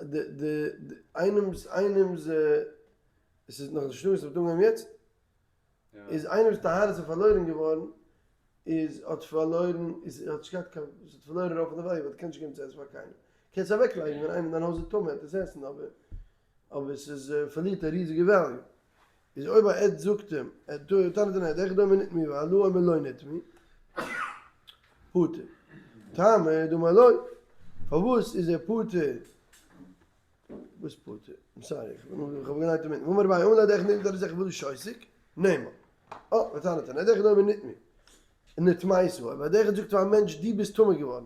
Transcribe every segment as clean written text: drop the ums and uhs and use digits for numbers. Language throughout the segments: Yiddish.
די די איינעמס איינעמס עס איז נאך נישט דא וואס מ'האט אנגעהויבן יעצט איז איינעמס טהרות איז פארלוירן געווארן איז האט פארלוירן איז האט נישט געהאט קיין עס האט פארלוירן רוב פון די value ווייל דו קענסט נישט געבן צו עסן פאר קיינעם קענסט אוועק לייגן ווען איינער אין דיין הויז איז טמא וועט עס עסן אבער אבער עס איז פארלירט א ריזיגע value איז אויב א עד זאגט אים ער טענה'ט אן עד אחד אומר נטמאו והלה אומר לא נטמאו פטור טעמא דאמר לא פארוואס איז ער פטור וואס פטור? I'm sorry איך האב געליינט אינמיטן ואמר רבי אמר לו עד אחד נטמאו טהרותיך והוא שותק נאמן אה וטענה'ט אן עד אחד אומר נטמאו נטמאת אויב עד אחד זאגט פאר א מענטש דו ביסט טמא געווארן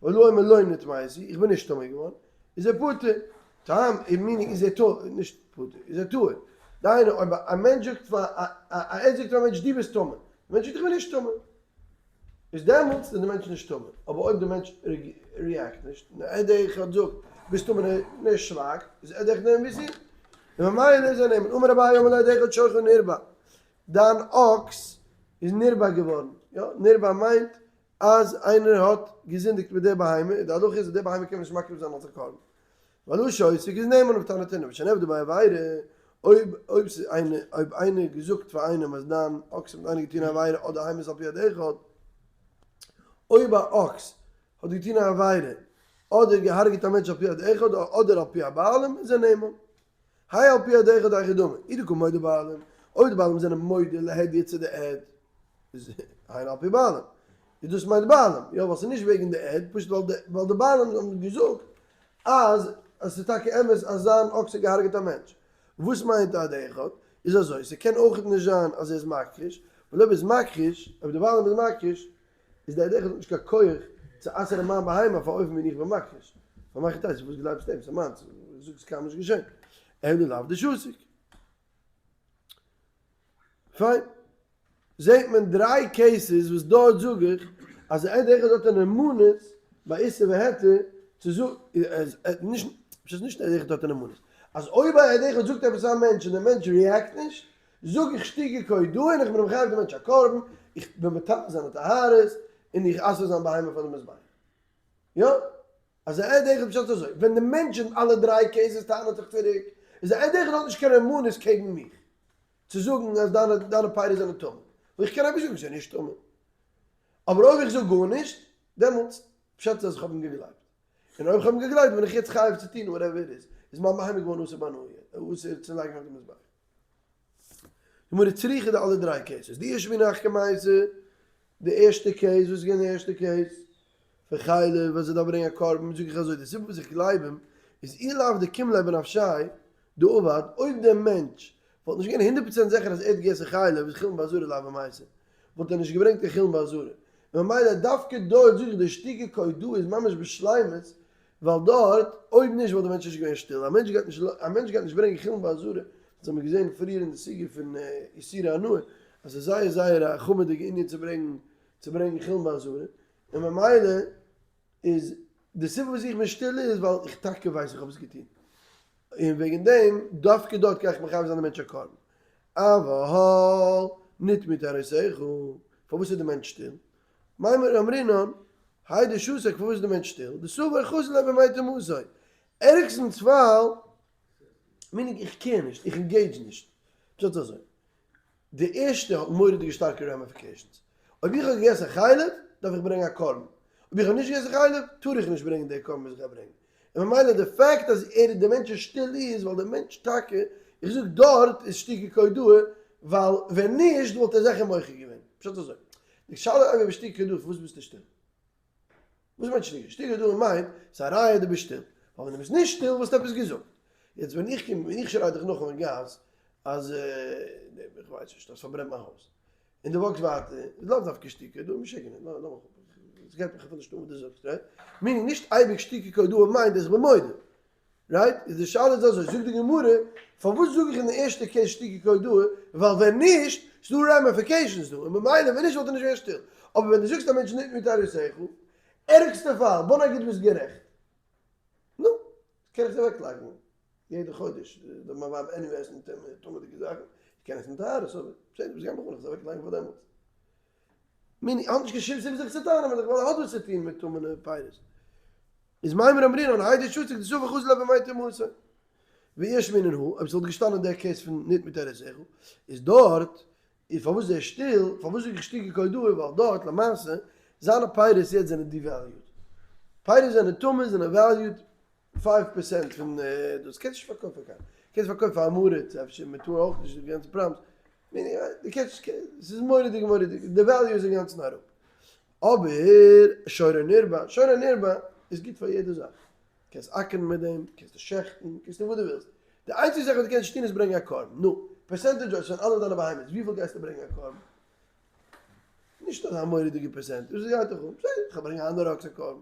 והלה אומר לא נטמאתי איך בין נישט טמא געווארן איז ער פטור טעם meaning איז ער טהור נישט פטור איז ער טהור דהיינו אויב א מענטש זאגט פאר א א עד זאגט פאר א מענטש דו ביסט טמא דער מענטש זאגט איך בין נישט טמא איז דעמאלטס איז די מענטש נישט טמא אבער אויב די מענטש react נישט און עד אחד זאגט ביסט טמא און ער שווייגט איז עד אחד נאמן ווי און ממילא איז ער נאמן אמר אביי אמר לו עד אחד שורך נרבע דיין אקס איז נרבע געווארן, יא, נרבע מיינט אז איינער האט געזינדיגט מיט די בהמה, און די הלכה איז אז די בהמה קען מען נישט מקריב זיין אלס א קרבן, והלה שותק איז נאמן ותנא תינא ושנעבדה בו עבירה, אויב אויב ס'איז איינער אויב איינער געזאגט פאר איינעם אז דיין אקס האט מיט איינער געטון א עבירה אדער המית על פי עד אחד, אויב א אקס האט געטון א עבירה אדער געהארגעט א מענטש על פי עד אחד אדער על פי הבעלים איז ער נאמן. האי על פי עד אחד היכי דמי, אי דקא מודה בעלים, אויב די בעלים זענען מודה להדיא צו די עד, איז היינו על פי בעלים, איז דאס מיינט בעלים, יא ווייל ס'איז נישט וועגן די עד, פשוט ווייל די ווייל די בעלים האבן געזאגט אז אז ס'איז טאקע אמת אז זיין אקס האט געהארגעט א מענטש. וואס מיינט עד אחד? איז אזוי, ס'קען אויכעט נישט זיין אז ער איז מכחיש, ווייל אויב ער איז מכחיש, אויב די בעלים איז מכחיש, איז דער עד אחד האט נישט קיין כח צו אסר'ן מיין בהמה אויף א אופן ווי איך בין מכחיש. פאר מהיכי תיתי, וואס גלייבסטו אים? ס'איז מיינס, זאג ס'איז קיינמאל נישט געשען. אלא לאו דשתיק. פיין. זעהט מען דריי cases וואס דארט זאג איך אז דער עד אחד האט א נאמנות ביי איסור והיתר צו זאגן, נישט, ס'איז נישט עד אחד האט א נאמנות, אז אויב א עד אחד זאגט עפעס א מענטש און דער מענטש react נישט, זאג איך שתיקה כהודאה און איך בין מחייב די מענטש א קרבן, איך בין מטמא זיינע טהרות, און איך אסר זיין בהמה פאר די מזבח. יא? אז א עד אחד פשט אזוי, ווען די מענטש אין אלע דריי cases טענה'ט זיך צוריק, איז א עד אחד האט נישט קיין נאמנות קעגן מיך, צו זאגן אז דיינע דיינע פירות זענען טמא, ווייל איך קען אייביג זאגן ס'איז נישט טמא. אבער אויב איך זאג גארנישט, דעמאלטס פשט איז אז איך האב אים געגלייבט. און אויב כ'האב אים געגלייבט בין איך יעצט חייב צו טון whatever it is, איז מיין בהמה געווארן אסור בהנאה, אסור צו לייגן אויף די מזבח. גמרא צריכא די אלע דריי cases, דאי אשמעינן קמייתא, די ערשטע case, וואס איז געווען די ערשטע case? פון חלב וואס ער דארף ברענגען א קרבן, זאג איך אזוי, די סיבה וואס איך גלייב אים איז אי לאו דקים ליה בנפשיה דעבד, אויב דער מענטש וואלט נישט געווען הונדערט פראצענט זיכער אז ער האט געגעסן חלב איז חולין בעזרה לאו מייתי, וואלט ער נישט געברענגט קיין חולין בעזרה, און ממילא דווקא דארט זאג איך די שתיקה כהודאה איז ממש בשלימות, ווייל דארט אויב נישט וואלט די מענטש נישט געווען שטיל, א מענטש גייט נישט א מענטש גייט נישט ברענגען חולין בעזרה, דאס האבן מיר געזען פריער אין די סוגיא פון איסורי הנאה, אז ס'איז זייער זייער א חמור'דיגע ענין צו ברענגען צו ברענגען חולין בעזרה, און ממילא איז די סיבה וואס איך בין שטיל איז ווייל איך טאקע ווייס איך האב עס געטון, און וועגן דעם דווקא דארט גיי איך מחייב זיין די מענטש א קרבן, אבל נטמאו טהרותיך, פארוואס איז די מענטש שטיל? מימר אמרינן, האי דשתיק פארוואס איז די מענטש שטיל? דסבר חזי ליה בימי טומאתו, ערגסטנס פאל, meaning איך care נישט, איך engage נישט, פשט אזוי, די ערשטע האט מורא'דיגע שטארקע ramifications. אויב איך האב געגעסן חלב, דארף איך ברענגען א קרבן. אויב איך האב נישט געגעסן חלב, טאר איך נישט ברענגען די קרבן וואס איך גיי ברענגען. און ממילא די fact אז ער די מענטש איז שטיל איז ווייל די מענטש טאקע, איך זאג דארט איז שתיקה כהודאה, ווייל ווען נישט וואלט ער זיכער מוחה געווען. פשט אזוי. די שאלה אויב ער איז שתיקה כהודאה פארוואס ביסטו שטיל? וואס מיינט שתיקה? שתיקה כהודאה מיינט ס'איז א ראיה דו ביסט שטיל. ווייל ווען דו ביסט נישט שטיל וואלסטו עפעס געזאגט. יעצט ווען איך קום און איך שריי דיך נאך אין גאס אז איך ווייס נישט האסט פארברענט מיין הויז. און דו walk סט ווייטער איז לאו דווקא שתיקה כהודאה משוגענער לאמיך אפ. עס גייט מיך אפילו נישט אן וואס דו זאגסט right? Meaning נישט אייביג שתיקה כהודאה מיינט אז איך בין מודה. Right? איז די שאלה איז אזוי, זאגט די גמרא, פארוואס זאג איך אין די ערשטע case שתיקה כהודאה, ווייל ווען נישט, ס'דא ramifications דא, און ממילא ווען נישט וואלט ער נישט געווען שטיל. אבער ווען דו זאגסט א מענטש נטמאו טהרותיך, ערגסטע פאל, בוא נגיד דו ביסט גערעכט. נו, קען איך עס אוועקלייגן יעדע חודש, דארף מיין ווייב anyway עסן טמא'דיגע זאכן, איך קען עסן טהרות, אבער בסדר, וואס גייט מיך אן, איך זאל אוועקלייגן פאר דעמאלטס. Meaning, האט נישט קיין שום סיבה זיך צו טענה'ן מיט דיך, ווייל ער האט וואס צו טון מיט טמא'נע פירות. איז מימרא אמרינן האי דשתיק דסבר חזי ליה בימי טומאתו. ואי אשמעינן הא, אויב ס'וואלט געשטאנען דער case פון נטמאה תורתך, איז דארט, איז פארוואס איז ער שטיל, פארוואס זאג איך שתיקה כהודאה, ווייל דארט למעשה, זיינע פירות יעצט זענען devalued. פירות זענען טמא זענען valued five percent פון דאס, קענסט נישט פארקויפן קיין, קענסט פארקויפן פאר א מרת, אפשר מען טאר אויך נישט די גאנצע פראבלעמס, דו קענסט נישט, ס'איז מורא'דיג מורא'דיג, די value איז אינגאנצן אראפ. אבער שורו נרבע, שורו נרבע איז גוט פאר יעדע זאך, קענסט אקערן מיט דעם, קענסט עס שעכטן, קענסט טון וואס דו ווילסט, די איינציגע זאך וואס דו קענסט נישט טון איז ברענגען א קרבן, נו, percentage אויס פון אלע דיינע בהמות, וויפיל גייסטו ברענגען א קרבן? נישט אזא מורא'דיגע percentage, וואס גייט דיך אן, בסדר, איך וועל ברענגען א אנדערע אקס א קרבן.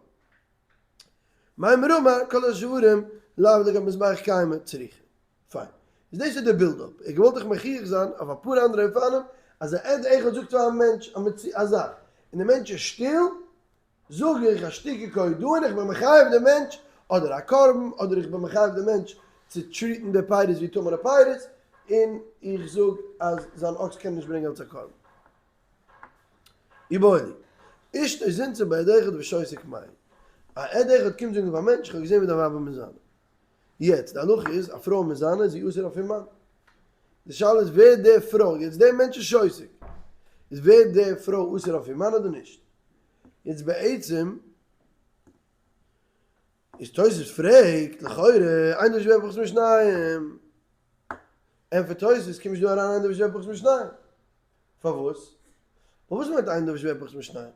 מימרא אמר, כל השוורים לאו לגבי מזבח קיימא צריכי. פיין. איז דאס איז די build up. איך געוואלט דיך מוכיח זיין אויף אפאר אנדערע אופנים אז א עד אחד זאגט פאר א מענטש א זאך און די מענטש איז שטיל, זאג איך א שתיקה כהודאה און איך בין מחייב די מענטש אדער א קרבן אדער איך בין מחייב די מענטש צו treat ן די פירות ווי טמא'נע פירות און איך זאג אז זיין אקס קען ער נישט ברענגען אלס א קרבן. איבעיא להו. אשתו זינתה בעד אחד ושותק מאי. א עד אחד קומט זאגן פאר א מענטש איך האב געזען ווי דיין ווייב איז מזנה. יעצט די הלכה איז א פרוי מזנה איז זי אסור אויף איר מאן. די שאלה איז ווער די פרוי, יעצט דער מענטש איז שותק, איז ווער די פרוי אסור אויף איר מאן אדער נישט? יעצט בעצם איז תוס' פרעגט לכאורה אין דבר שווה פחות משניים, ענטפערט תוס' קומט נישט דא אריין אין דבר שווה פחות משניים, פארוואס? פארוואס מיינט אין דבר שווה פחות משניים?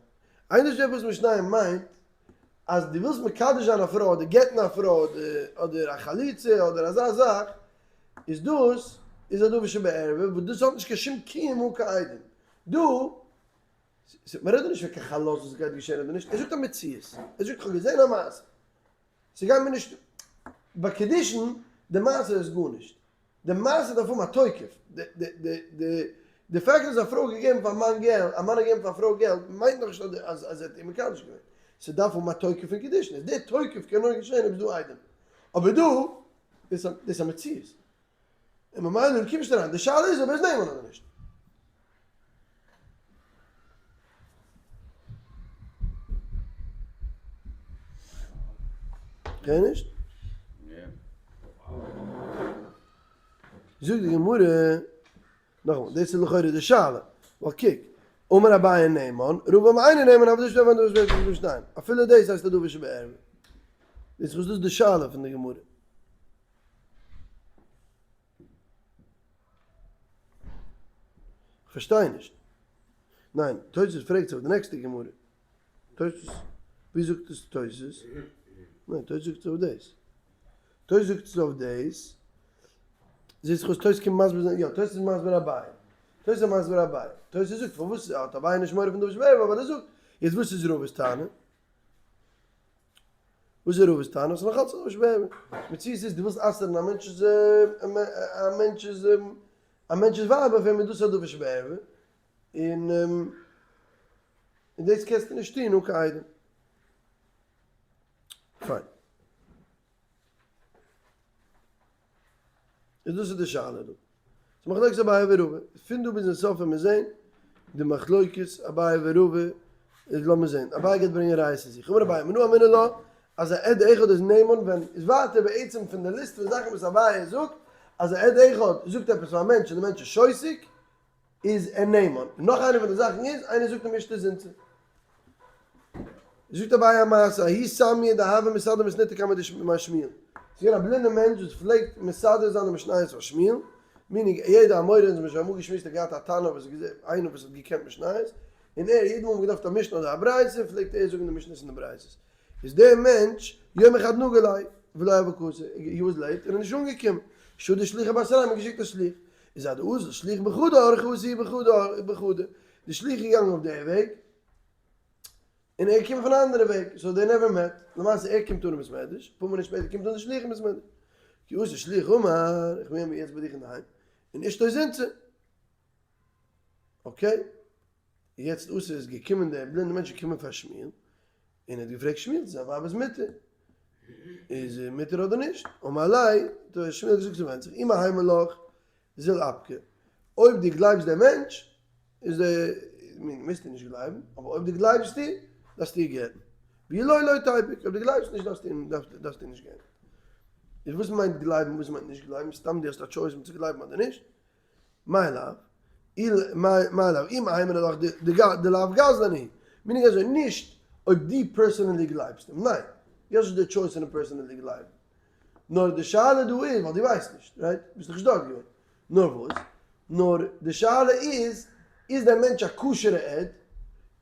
אין דבר שווה פחות משניים מיינט אז דו ווילסט מקדש זיין א פרוי אדער גט'ן א פרוי אדער א חליצה אדער אזא זאך, איז דאס איז א דבר שבערווה וואס דאס האט נישט קיין שום קיום אן קיין עדים. דא, מ'רעדט דא נישט פון קיין חלות וואס גייט געשען אדער נישט, ער זאגט א מציאות, ער זאגט כ'האב געזען א מעשה, ס'גייט מיר נישט, ביי קידושין די מעשה איז גארנישט, די מעשה דארף האבן א תוקף, די fact אז א פרוי האט געגעבן פאר א מאן געלט, א מאן האט געגעבן פאר א פרוי געלט, מיינט נאכנישט אז אז ער האט איר מקדש געווען, ס'דארף האבן א תוקף פון קידושין, איז די תוקף קען נאר געשען אויב ס'דא עדים, אבער דא דאס איז א מציאות, און ממילא דו קומסט אריין, די שאלה איז אויב ער איז נאמן אדער נישט. קען נישט? זאגט די גמרא, נאכאמאל, דאס איז לכאורה די שאלה, ווייל קוק, אמר אביי נאמן, רבא אמר אינו נאמן אבל דאס איז דאס איז שטיין, אפילו דאס הייסט א דבר שבערווה. דאס איז די שאלה פון די גמרא. כ'פארשטיי נישט. ניין, תוס' פרעגט זיך אויף די נעקסטע גמרא. תוס', ווי זאגט עס תוס'? ניין, תוס' זאגט עס אויף דאס. תוס' זאגט עס אויף דאס. זעהט זיך אויס תוס' קומט מסביר זיין, יא, תוס' איז מסביר אביי. תוס' איז מסביר אביי. תוס' זאגט פארוואס האט אביי נישט מורא פון דבר שבערווה, ווייל ער זאגט, יעצט וואס איז רבא'ס טענה? וואס איז רבא'ס טענה? ס'איז נאך אלץ א שווער מציאות איז דו ווילסט אסר'ן א מענטש'ס א מענטש'ס א מענטש'ס ווייב אויף אים איז דאס א דבר שבערווה און און דאס קענסטו נישט טון אן קיין עדים. פיין. איז דאס איז די שאלה דא. ס'איז מחלוקת אביי ורבא. פון דא ביזן סוף ווען מיר זעהן די מחלוקת אביי ורבא איז לאמיר זעהן. אביי גייט ברענגען ראיות צו זיך. אמר אביי מנא אמינא לה אז א עד אחד איז נאמן ווען איז ווייטער בעצם פון די ליסט פון זאכן וואס אביי זאגט אז א עד אחד זאגט עפעס פאר א מענטש און די מענטש איז שותק איז ער נאמן. און נאך איינע פון די זאכן איז איינער זאגט אים אשתו זינתה. זאגט אביי א מעשה, ההוא סמיא דהוה מסדר מתניתא קמיה דמר שמואל, ס'איז געווען א בלינדע מענטש וואס פלעגט מסדר זיין די משניות פאר שמואל, meaning יעדע אמורא אונז האבן שוין אמאל געשמועסט האט געהאט א תנא וואס האט געזען איינער וואס האט געקענט משניות, און ער יעדע מאל מ'האט געדארפט א משנה אדער א ברייתא פלעגט ער זאגן די משניות און די ברייתות, איז דער מענטש יומא חד נגה ליה ולא הוה קאתי, he was late און איז נישט אנגעקומען, שדר שליחא בתריה מ'האט געשיקט א שליח, איז אדאזל שליח בחדא אורחא אתא בחדא בחדא, די שליח איז געגאנגען אויף דער וועג, און ער קומט פון א אנדערע וועג, so they never met, למעשה ער קומט אן אין בית מדרש, אפאר מינוט שפעטער קומט אן די שליח אין בית מדרש, כי אתא שליח אמר, איך בין יעצט ביי דיך אינדערהיים, און אשתו זינתה. okay, יעצט אתא איז געקומען דער בלינדער מענטש איז געקומען פאר שמואל, און ער האט געפרעגט שמואל צו זיין ווייב איז מותר, איז מותר אדער נישט, אמר ליה, האט שמואל געזאגט ס'ווענדט זיך, אי מהימן לך, זיל אפקה, אויב דו גלייבסט דעם מענטש, איז די, מוזטו נישט גלייבן, אבער אויב דו גלייבסט איר, דארפסטו איר גט'ן. ואי לא לא תיפוק, אויב דו גלייבסט נישט דארפסטו דארפסטו נישט גיין. איז וואס מיינט גלייבן וואס מיינט נישט גלייבן? סתם דו האסט א choice צו גלייבן אדער נישט? מאי לאו? מאי לאו? אי מהימנא לך דלאו גזלן הוא, meaning אזוי נישט אויב דו personally גלייבסט אים, ניין, דו האסט נישט די choice פון אים personally גלייבן, נאר די שאלה דא איז ווייל דו ווייסט נישט, right? ביסט דאך נישט דארט געווען. נאר וואס? נאר די שאלה איז, איז דער מענטש א כשר'ע עד?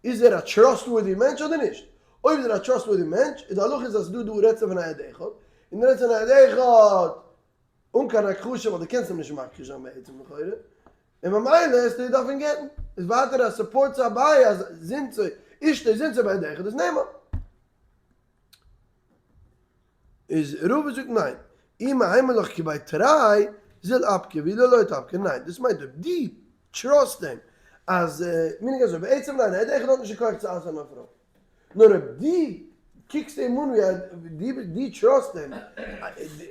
איז ער א trustworthy מענטש אדער נישט? אויב איז ער א trustworthy מענטש, איז די הלכה איז אז ס'דא דא רעדט זיך פון א עד אחד, און די רעדט זיך פון א עד אחד אן קיין הכחשה ווייל דו קענסט אים נישט מכחיש זיין בעצם לכאורה, און ממילא וועסטו דארפן גט'ן. איז ווייטער א support צו אביי אז זינתה אשתו זינתה בעד אחד איז נאמן. איז רבא זאגט ניין, אי מהימן לך כי בי תרי זיל אפקה ואי לא לא תפקה, ניין דאס מיינט אויב דו trust אים אז meaning אזוי בעצם ניין עד אחד האט נישט די כח צו אסר'ן א פרוי, נאר אויב דו קוקסט אים אן ווי דו trust אים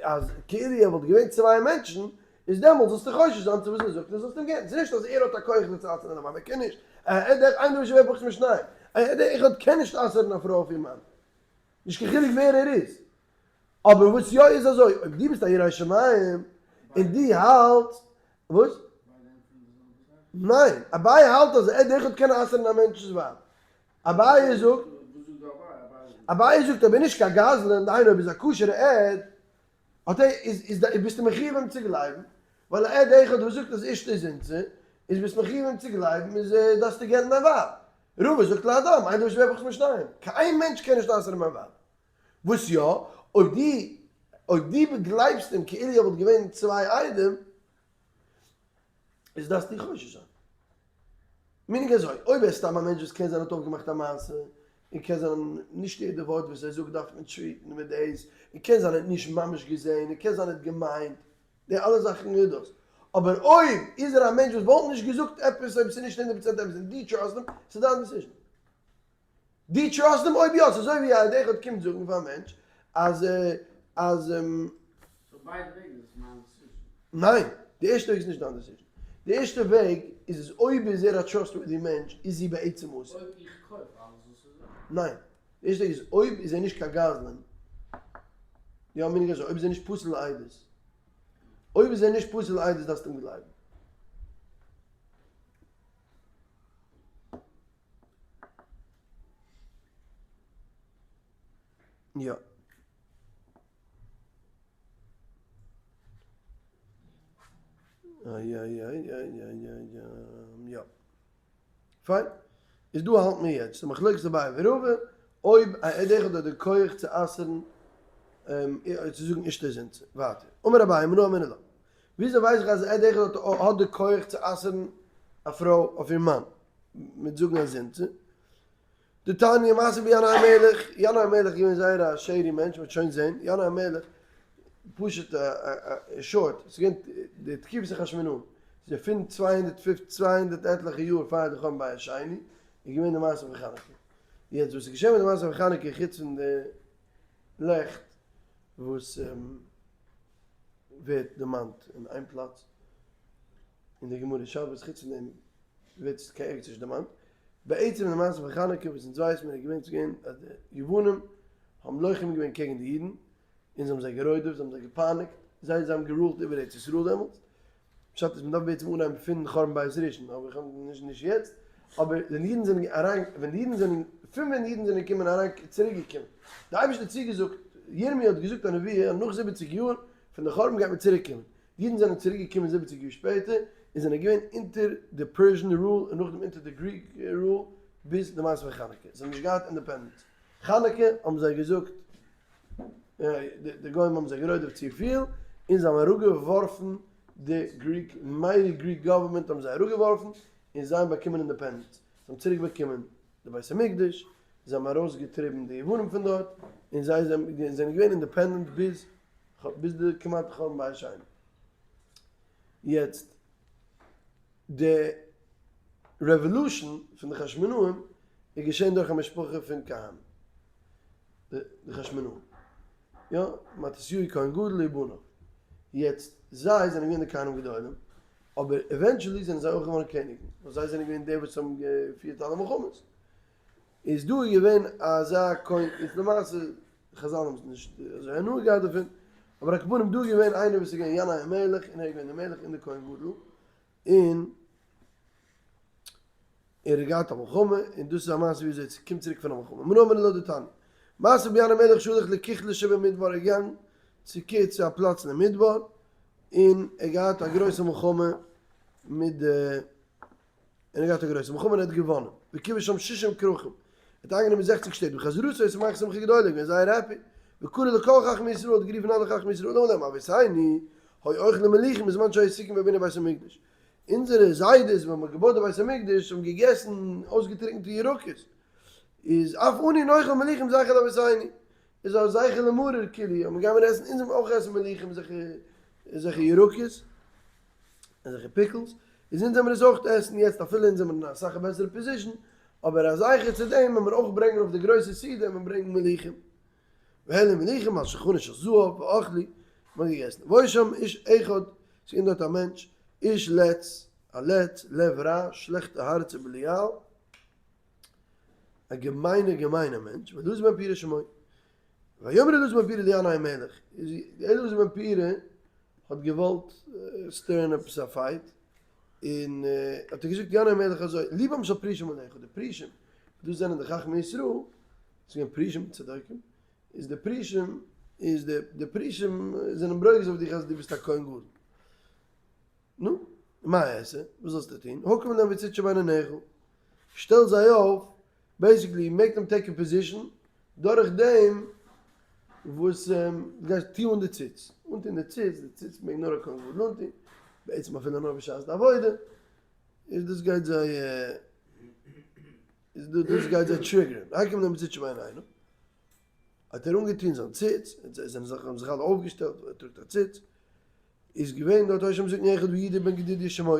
אז כאילו ער וואלט געווען צוויי מענטשן, איז דעמאלטס זאלסטו חושש זיין צו וואס ער זאגט און זאלסט אים געבן, ס'איז נישט אז ער האט א כח דיר צו אסר'ן א מאן, ער קען נישט, א עד אחד אין דבר שווה פחות משניים, א עד אחד קען נישט אסר'ן א פרוי אויף איר מאן. נישט קיין חילוק ווער ער איז. אבער וואס יא איז אזוי, אויב דו ביסט א ירא שמים און דו האלטסט, וואס? ניין, אביי האלט אז עד אחד קען אסר'ן א מענטש'ס ווייב. אביי זאגט, אביי זאגט אויב ער איז נישט קיין גזלן, דהיינו אויב איז א כשר'ע עד, האט ער, איז, איז, ביסטו מחיוב אים צו גלייבן, ווייל א עד אחד וואס זאגט אז אשתו זינתה, איז ביסט מחיוב אים צו גלייבן, איז דארפסטו גט'ן דיין ווייב. רבא זאגט להדם, אין דבר שווה פחות משניים, קיין איין מענטש קען נישט אסר'ן מיין ווייב. וואס יא, אויב דו, אויב דו גלייבסט אים כאילו ער וואלט געווען צוויי עדים, איז דארפסטו חושש זיין. meaning אזוי, אויב ער איז סתם א מענטש וואס קען זיין האט אויפגעמאכט א מעשה, און קען זיין נישט יעדע ווארט וואס ער זאגט דארף מען treat ן מיט דאס, און קען זיין ער האט נישט ממש געזען, און קען זיין ער האט געמיינט, די אלע זאכן איז דאס. אבער אויב איז ער א מענטש וואס וואלט נישט געזאגט עפעס אויב ס'איז נישט הונדערט פראצענט אמת און דו trust אים, ס'איז דיין decision. דו trust אים? אויב יא, ס'איז אזוי ווי א עד אחד קומט זאגן פאר א מענטש אז אז. so ביידע וועגן איז עס מיין decision. ניין, די ערשטע וועג איז נישט דיין decision. די ערשטע וועג איז אז אויב איז ער א trustworthy מענטש איז זי בעצם אסור. אויב איך קויף אלעס וואס ער זאגט. ניין, די ערשטע וועג איז אויב איז ער נישט קיין גזלן, יא meaning אזוי, אויב איז ער נישט פסול לעדות. אויב איז ער נישט פסול לעדות דארפסטו אים גלייבן. יא. איי איי איי איי איי איי יא. פיין. איז דא האלט מיר יעצט. די מחלוקת אביי ורבא, אויב א עד אחד האט די כח צו אסר'ן צו זאגן אשתו זינתה. ווייטער. אמר אביי מנא אמינא לה. וויאזוי ווייס איך אז עד אחד האט די כח צו אסר'ן א פרוי אויף איר מאן מיט זאגן אז זינתה? דתניא מעשה בינאי המלך, ינאי המלך איז געווען זייער א shady מענטש, מ'וועט שוין זען, ינאי המלך, פשוט א short, ס'איז געווען די תקופת החשמונאים, ס'איז פון 250 200 עטליכע יאר פאר די חורבן בית שני, איז געווען די מעשה פון חנוכה. יעצט וואס איז געשען מיט די מעשה פון חנוכה חוץ פון די לעכט וואס ווערט דערמאנט אין איין פלאץ אין די גמרא שבת, חוץ פון דעם ווערט עס קיין ערגעץ נישט דערמאנט. בעצם די מעשה פון חנוכה וואס אונז ווייסן מיר איז געווען צו געווען אז די יוונים האבן לוחם געווען קעגן די אידן, און זיי האבן זיי גערודפ'ט, זיי האבן זיי געפייניגט, זיי זיי האבן גע rule ט איבער ארץ ישראל דעמאלטס, פשט איז מ'דארף בעצם אנהייבן פון חורבן בית ראשון, אבער איך האב נישט נישט יעצט, אבער ווען די אידן זענען אריין, ווען די אידן זענען, פון ווען די אידן זענען געקומען אריין, צוריק געקומען, די אייבערשטער האט צוגעזאגט, ירמי' האט געזאגט א נבואה אז נאך זיבעציג יאר פון די חורבן גייט מען צוריק קומען, די אידן זענען צוריק געקומען זיבעציג יאר שפעטער, און זענען געווען אונטער די Persian rule און נאכדעם אונטער די Greek rule ביז די מעשה פון חנוכה, זיי האבן נישט געהאט independence, חנוכה האבן זיי געזאגט, די גוים האבן זיי גערודפ'ט צופיל, און זיי האבן אראפגעווארפן די Greek, mighty Greek government האבן זיי אראפגעווארפן, און זיי האבן באקומען independence, זיי האבן צוריק באקומען די בית המקדש, זיי האבן ארויסגעטריבן די יוונים פון דארט, און זיי זענען געווען independent ביז ביז די כמעט חורבן בית שני. יעצט, די revolution פון די חשמונאים איז געשען דורך א משפחה פון כהנים, די חשמונאים, יא, מתתיהו כהן גדול ובניו. יעצט, זיי זענען געווען די כהנים גדולים, אבער eventually זענען זיי אויך געווארן קעניגן, ווייל זיי זענען געווען די וואס האבן געפירט אלע מלחמות. איז דא געווען אזא כהן, איז למעשה חזל האבן נישט אזוי הנאה געהאט דערפון, אבער על כל פנים דא איז געווען איינער וואס איז געווען ינאי המלך און ער איז געווען דער מלך און דער כהן גדול, און ער האט געהאט א מלחמה, און דאס איז א מעשה ווי אזוי עס קומט צוריק פון א מלחמה. מנא אמינא לה דתניא. מעשה בינאי המלך שהלך לככלה שבמדבר, ער איז געגאנגען צו כ צו א פלאץ אין די מדבר, און ער האט געהאט א גרויסע מלחמה מיט די, און ער האט געהאט א גרויסע מלחמה און ער האט געוואנען, וכבש שם שישים כרכים, ער האט איינגענומען 60 שטעט, בחזרתו שמח שמחה גדולה, געווען זייער happy, וקרא לכל חכמי ישראל, האט גערופן אלע חכמי ישראל, אמר להם אבותינו היו אוכלים מליחים בזמן שהיו עסוקים בבנין בית המקדש, אונזערע זיידעס ווען מ'האט געבויט די בית המקדש האבן געגעסן אויסגעטריקענטע ירקות, איז אף אנו נאכל מליחים זכר לאבותינו, איז א זכר למרור כאילו, אז מ'גיימיר עסן, אונז וועלן אויך עסן מליחים אזעלכע ירקות, אזעלכע pickles, איז אונז זעמיר עס אויך עסן יעצט אפילו אונז זעמיר אין אסאך א בעסערע position, אבער א זכר צו דעם וועלן מיר אויך ברענגען אויף די גרויסע סעודה וועלן מיר ברענגען מליחים. והעלו מליחים על שולחנות של זהב ואכלו, מ'האט געגעסן. והיה שם איש אחד, ס'איז געווען דארט א מענטש, איש לץ, א לץ, לב רע, שלעכטע הארץ ובליעל, א געמיינער געמיינער מענטש, ואלעזר בן פורת שמו. ויאמר אלעזר בן פורת לינאי המלך, איז אלעזר בן פורת האט געוואלט stir ען עפעס א fight, און האט ער געזאגט ינאי המלך אזוי, ליבם של פרושים עליך, די פרושים, דאס זענען די חכמי ישראל, ס'איז געווען פרושים צדוקים, איז די פרושים, איז די די פרושים זענען ברוגז אויף דיך אז דו ביסט א כהן גדול. נו, מה אעשה? וואס זאלסטו טון? הקם להם בציץ שבין עיניך, שטעל זיי אויף, basically make them take a position, דורך דעם וואס דו גייסט טוה אן די ציץ, אנטון די ציץ, די ציץ מעג נאר א כהן גדול אנטון, בעצם אפילו נאר בשעת די עבודה, איז דאס גייט זיי איז דא דאס גייט זיי trigger ען, הקם להם בציץ שבין עיניך, האט ער אנגעטון זיין ציץ, און זיי זענען זיך האבן זיך אלע אויפגעשטעלט, ער טראגט א ציץ, איז געווען דארט היה שם זקן אחד ויהודה בן גדידיה שמו,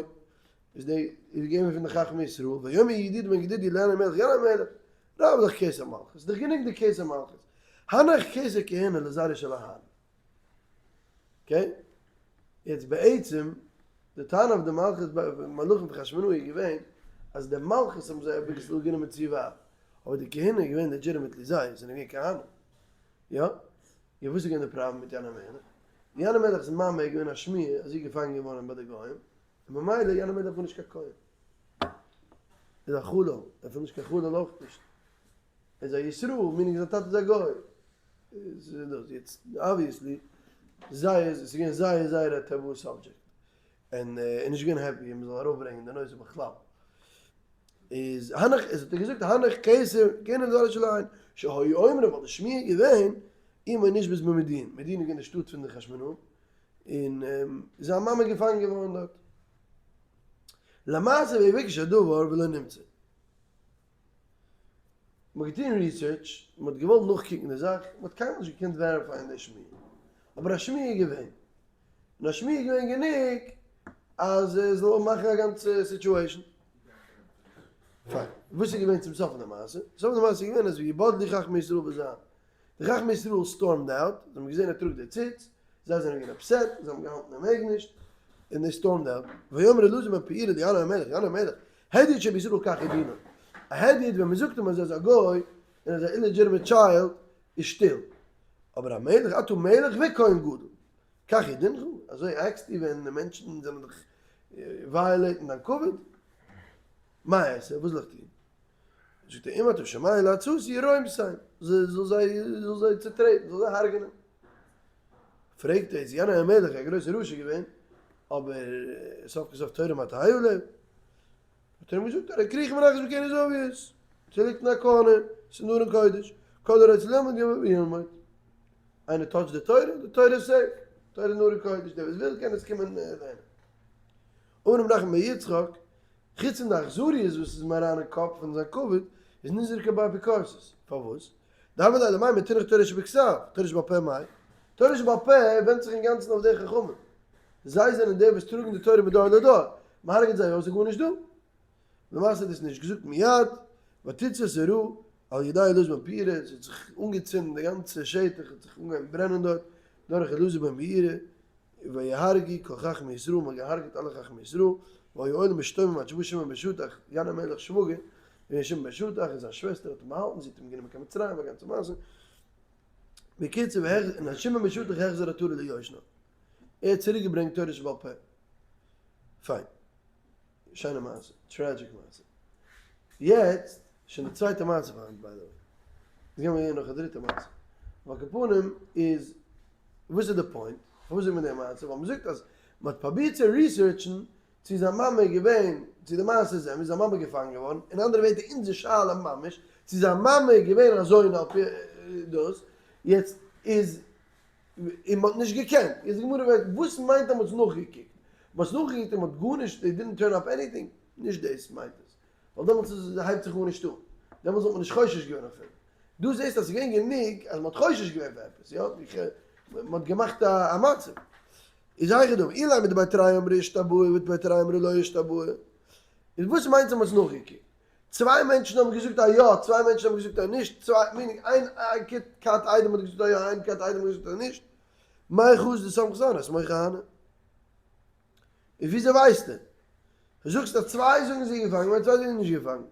איז די איז געווען פון די חכמי ישראל, ויאמר יהודה בן גדידיה לינאי המלך, ינאי המלך, רב לך כתר מלכות, איז דאך גענוג די כתר מלכות, הנח כתר כהונה לזרעו של אהרן. okay? יעצט בעצם, די טענה אויף די מלכות מלכים פון חשמונאי איז געווען, אז די מלכות האבן זיי אביסל גענומען צו ווייט, אבער די כהונה איז געווען legitimately זיי זענען געווען כהנים. יא? יא וואס איז געווען די פראבלעם מיט ינאי המלך? ינאי המלך'ס מאמע איז געווען א שמועה אז זי איז געפאנגען געווארן ביי די גוים, און ממילא ינאי המלך וויל נישט קיין כהן. איז א חלל, ער וויל נישט קיין חלל אויך נישט. ער איז א ישראל, meaning זיין טאטע איז א גוי. איז דאס יעצט obviously זייער, עס איז געווען זייער זייער א taboo subject. און ער איז נישט געווען happy אז מען זאל ארויפברענגען די נושא בכלל. איז הנח, איז האט ער געזאגט הנח כתר כהונה לזרעו של אהרן, שהיו אומרים ווייל די שמועה איז געווען אמו נשבית במודיעין, מודיעין איז געווען די שטאט פון די חשמונאים, און זיין מאמע איז געפאנגען געווארן דארט. למעשה ויבקש הדבר ולא נמצא. מען האט געטון research, מען האט געוואלט נאכקוקן די זאך, מען האט קיינמאל נישט געקענט verify ען די שמועה, אבער א שמועה איז געווען, און א שמועה איז געווען גענוג אז עס זאל מאכן א גאנצע situation. פיין, וואס איז געווען צום סוף פון די מעשה? סוף פון די מעשה איז געווען אז ויבדלו חכמי ישראל בזעם, די חכמי ישראל stormed out, זיי האבן געזען ער טראגט די ציץ, זיי זענען געווען upset, זיי האבן געהאלטן ער מעג נישט, און they stormed out, ויאמר אלעזר בן פורת לינאי המלך, ינאי המלך, הדיוט שבישראל כך הוא דינו, א הדיוט ווען מען זאגט אים אז ער איז א גוי, און ער איז א illegitimate child, איז שטיל, אבער א מלך, אתה מלך וכהן גדול, כך הוא דינך, אזוי act סטו ווען די מענטשן זענען דיך violate ן דיין כבוד? מה אעשה, וואס זאל איך טון? זאגט ער אם אתה שומע לעצתי רומסם, זאל זיי זאל זיי צוטרעטן, זאל זיי הרג'נען. פרעגט ער, איז ינאי המלך א גרויסע רשע געווען, אבער סוף כל סוף תורה מה תהא עליו? האט ער אים געזאגט, הרי כרוכה מונחת בקרן זווית, ס'ליגט אין א corner, ס'איז אין ארון קודש, כל הרוצה ללמוד יבוא וילמוד. איינער touch ט די תורה, די תורה איז safe, תורה אין ארון קודש, דער וואס וויל קען עס קומען לערנען. אמר רב נחמן בר יצחק, חוץ פון די אכזריות וואס איז אים אריין אין קאפ פון זיין כבוד, איז נזרקה באפיקורסות. פארוואס? דהוה ליה למאי מתינח תורה שבכתב, תורה שבעל פה מאי? תורה שבעל פה ווענדט זיך אינגאנצן אויף די חכמים. זיי זענען די וואס טראגן די תורה מדור לדור. מ'הרג'עט זיי אויס איז גארנישט דא. למעשה האט דאס נישט געזאגט מיד, ותצא סערה על ידי אלעזר בן פורת, עס האט זיך אנגעצינדן די גאנצע שטח האט זיך אנגעהויבן ברענען דארט, דורך אלעזר בן פורת, ויהרגו כל חכמי ישראל, מ'האט געהארגעט אלע חכמי ישראל, והיה העולם משתומם עד שבא שמעון בן שטח, ינאי המלך'ס שוואגער, געווען שמעון בן שטח און זיין שוועסטער האט אים באהאלטן, זי האט אים גענומען קיין מצרים, א גאנצע מעשה. בקיצור, און שמעון בן שטח החזיר עטרה ליושנה. ער האט צוריק געברענגט תורה שבעל פה. פיין. שיינע מעשה. tragic מעשה. יעצט, שוין די צווייטע מעשה פאר היינט by the way. יעצט גיימיר הערן נאך א דריטע מעשה. על כל פנים איז, וואס איז די point? פארוואס זאגט מען די מעשה? ווייל מ'זאגט אז מ'האט פרובירט צו research ן צו זיין מאמע איז געווען, צו די מעשה איז אמת, זיין מאמע איז געפאנגען געווארן, אין אנדערע ווערטער אונזער שאלה ממש, צו זיין מאמע איז געווען אזוי על פי דאס, יעצט איז, און מ'האט נישט געקענט, יעצט די גמרא ווערט, וואס מיינט אז מ'האט עס נאכגעקוקט? מ'האט עס נאכגעקוקט און מ'האט גארנישט, they didn't turn up anything, נישט דאס מיינט עס, ווייל דעמאלטס איז הייבט זיך גארנישט אן, דעמאלטס וואלט מען נישט חושש געווען אפילו, דא זעסטו אז ס'איז געווען גענוג אז מ'האט חושש געווען פאר עפעס, יא, מ'האט געמאכט א מצב. איז היכי דמי, אילימא דבי תרי אמרי אישתבאי ודבי תרי אמרי לא אישתבאי, איז וואס מיינט זיי האבן עס נאכגעקוקט? צוויי מענטשן האבן געזאגט א יא, צוויי מענטשן האבן געזאגט א נישט, צוויי, meaning איין כת עדים האט געזאגט א יא, איין כת עדים האט געזאגט א נישט, מאי חזית דסמכת אנא סמוך אהני? איז וויאזוי ווייסטו? דו זאגסט אז צוויי זאגן זי איז געפאנגען און צוויי זאגן נישט געפאנגען,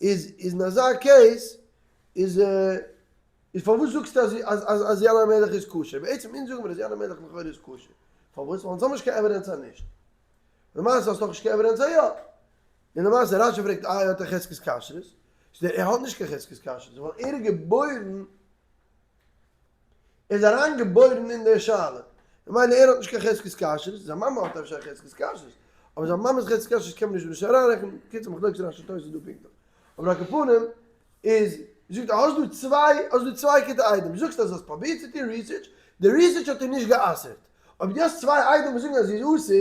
איז איז אין אזא case איז איז פארוואס זאגסטו אז אז אז ינאי המלך איז כשר? בעצם אונז זאגן מיר אז ינאי המלך לכאורה איז כשר. פארוואס? ווייל אונז האבן נישט קיין evidence אז נישט. למעשה האסטו נאכנישט קיין evidence אז יא. און למעשה רשי פרעגט איי האט ער חזקת כשרות? זאגט ער ער האט נישט קיין חזקת כשרות ווייל ער איז געבוירן ער איז אריין געבוירן אין דער שאלה ממילא ער האט נישט קיין חזקת כשרות, זיין מאמע האט אפשר א חזקת כשרות אבער זיין מאמע'ס חזקת כשרות קען מען נישט נישט אריינרעכענען, קיצור מחלוקת רשי תוס' איז דא פונקטליך. אבער על כל פנים איז זאגט ער האסט דא צוויי האסט דא צוויי כיתה עדים זאגסט אז האסט פרובירט צו טון research די research האט דיר נישט גע'אסר'ט אויב דו האסט צוויי עדים וואס זאגן אז זי איז אסור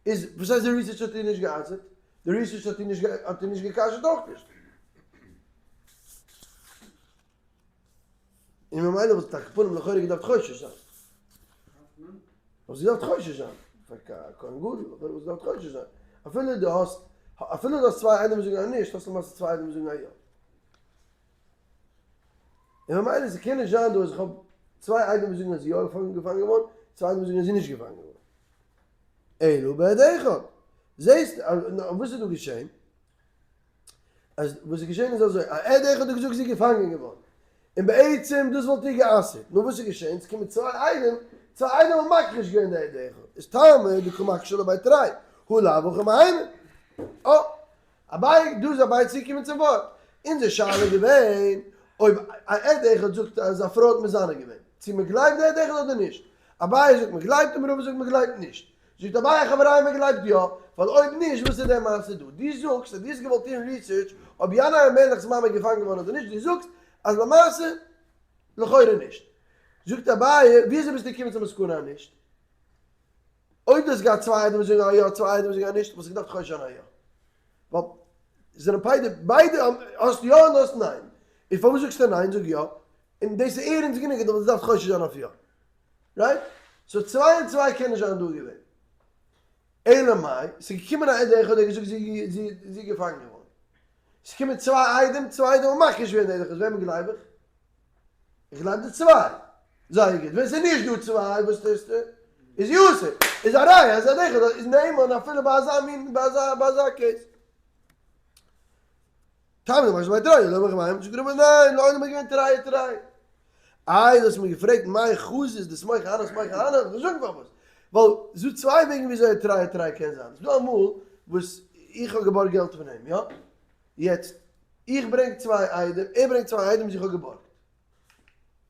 איז וואס הייסט די research האט דיר נישט גע'אסר'ט די research האט דיר נישט האט דיר נישט גע'כשר'ט אויך נישט און ממילא וואלט על כל פנים לכאורה געדארפט חושש זיין. וואלסט געדארפט חושש זיין. פאר כהן גדול, לכאורה וואלסט געדארפט חושש זיין. אפילו דו האסט, אפילו דו האסט צוויי עדים וואס זאגן אז נישט, האסטו למעשה צוויי עדים וואס זאגן אז יא. און ממילא ס'קען נישט זיין דא אז איך האב צוויי עדים וואס זאגן אז יא געפאנגען געווארן, צוויי עדים וואס זאגן אז זי איז נישט געפאנגען געווארן. אלא בעד אחד. זעסט, וואס איז דא געשען? אז וואס איז געשען איז אזוי, א עד אחד האט געזאגט זי איז געפאנגען געווארן, און בעצם דאס וואלט איר גע'אסר'ט, נאר וואס איז געשען, עס קומען צוויי עדים, צוויי עדים האבן מכחיש געווען די עד אחד, איז טעמא דקא מכחשי לה בי תרי, הא לאו הכי מהימן. אה, אביי, דא איז אביי צוגעקומען צום ווארט, אונזער שאלה איז געווען אויב א עד אחד זאגט אז א פרוי האט מזנה געווען, צו מען גלייבט די עד אחד אדער נישט, אביי זאגט מען גלייבט און רבא זאגט מען גלייבט נישט, זאגט אביי חבריי מען גלייבט יא, ווייל אויב נישט וואס איז דער מעשה דא? דו זאגסט אז דו האסט געוואלט טון research אויב ינאי המלך'ס מאמע איז געפאנגען געווארן אדער נישט, דו זאגסט אז למעשה לכאורה נישט. זאגט אביי, ווי אזוי ביסטו געקומען צום מסקנא אז נישט? אויב דו האסט געהאט צוויי עדים וואס זאגן א יא, צוויי עדים וואס זאגן א נישט, וואלסטו געדארפט חושש זיין א יא. ווייל זענען ביידע, ביידע האסט יא און האסט ניין. איז פארוואס זאגסטו ניין? זאג יא. און דאס איז ערענסט גענוג אז דו וואלסט געדארפט חושש זיין אויף יא. right? so צוויי און צוויי קען נישט זיין דא געווען. אלא מאי, ס'איז געקומען א עד אחד האט געזאגט זי זי איז געפאנגען געווארן. ס'איז געקומען צוויי עדים, צוויי עדים האבן מכחיש געווען די עד אחד, וועמען גלייב איך? איך גלייב די צוויי. זייער גוט. ווען ס'איז נישט דא צוויי, וואס טוסטו? איז אסור. איז א ראיה אז עד אחד איז נאמן אפילו ביי אזא מין, ביי אזא, ביי אזא case. טעמא דמכחיש בי תרי, לא מכחיש בי זאגט רבא ניין, לעולם איז געווען תרי תרי. איי דו האסט מיר געפרעגט מאי חזית דסמוך אהני סמוך אהני, איך וועל זאגן פארוואס. ווייל ס'דא צוויי וועגן וויאזוי א תרי תרי קען זיין. ס'דא אמאל וואס איך האב געבארגט געלט פון אים, יא? יעצט, איך ברענג צוויי עדים, ער ברענגט צוויי עדים וואס איך האב געבארגט.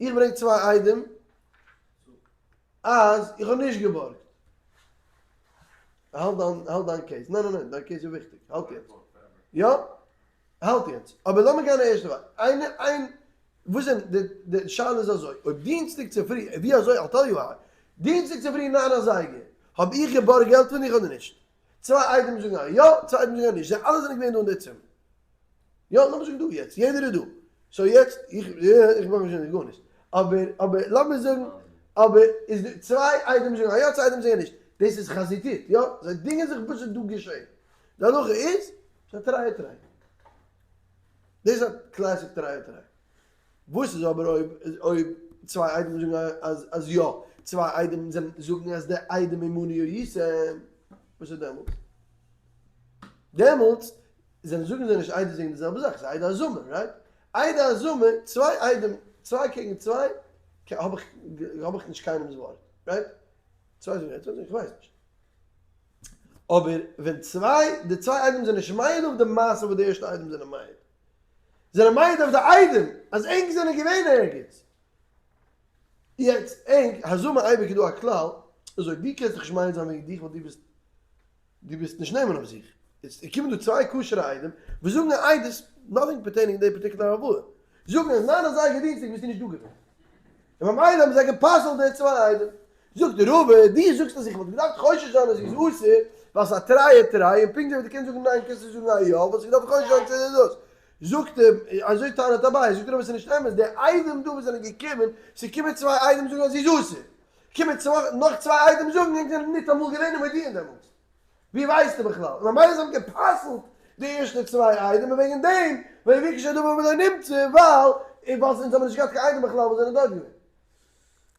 איך ברענג צוויי עדים אז איך האב נישט געבארגט. האלט דיין, האלט דיין case. ניין ניין ניין, דיין case איז וויכטיג. האלט יעצט. יא? האלט יעצט. אבער לאמיר גיין די ערשטע וואך. איינער, איין, וואס זענען, די, די שאלה איז אזוי, אויב דינסטאג צופרי, ווי אזוי, I'll tell you how, דינסטאג צופרי ניין אזייגער, האב איך געבארגט געלט פון דיך אדער נישט? צוויי עדים זאגן א יא, צוויי עדים זאגן א נישט, זיי אלע זענען געווען דא אין די צימער. יא, לאמיר זאגן דא יעצט, יעדער איז דא. so יעצט, איך, איך מאך נישט גארנישט. אבער, אבער, לאמיר זאגן, אבער, איז די, צוויי עדים זאגן א יא, צוויי עדים זאגן א נישט. דאס איז חזיתית, יא? זיי דינגען זיך וואס איז דא געשען. די הלכה איז, ס'איז א תרי תרי. דאס איז א classic תרי תרי. וואס איז אבער אויב אויב צוויי עדים זאגן אז אז יא, צוויי עדים זענען זאגן אז די עדים עמנו הייתם, וואס איז דעמאלטס? דעמאלטס. זענען זאגן זיי נישט עדות וועגן די זעלבע זאך, ס'איז עדי הזמה, right? עדי הזמה, צוויי עדים, צוויי קעגן צוויי, האב איך האב איך נישט קיינעמס ווארט, right? צוויי זאגן עדות, איך ווייס נישט. אבער ווען צוויי, די צוויי עדים זענען נישט מעיד אויף די מעשה וואס די ערשטע עדים זענען מעיד, זענען מעיד אויף די עדים אז ענק זענען געווען ערגעץ. יעצט ענק, הזמה אייביג איז דא א כלל, אזוי דו קענסט דיך נישט מעיד זיין וועגן דיך ווייל דו ביסט דו ביסט נישט נאמן אויף זיך. יעצט קומען דא צוויי כשר'ע עדים וואס זאגן א עדות, nothing pertaining די particular הלוואה, זאגן אז ניין אזייגער דינסטאג ביסטו נישט דא געווען. און ממילא האבן זיי גע'פסל'ט די צוויי עדים. זאגט רבא, דו זאגסט אז איך וואלט געדארפט חושש זיין אז זי איז אסור, ווייל ס'איז א תרי ותרי, און פונקט אזוי ווי דו קענסט זאגן ניין קענסטו זאגן א יא, וואלסטו געדארפט חושש זיין צו איז דאס. זאגט ער, אזוי טענה'ט אביי, זאגט רבא ס'איז נישט אמת, די עדים דא וואס זענען געקומען, ס'קומען צוויי עדים זאגן אז זי איז אסור, קומען נאך צוויי עדים זאגן ענק זענען ניטאמאל געווען אין מודיעין דעמאלטס, ווי ווייסטו בכלל? און ממילא זיי האבן גע'פסל'ט די ערשטע צוויי עדים און וועגן דעם ויבקשו הדבר ולא נמצא ווייל ווייל אונז האבן נישט געהאט קיין עדים בכלל וואס זענען דארט געווען.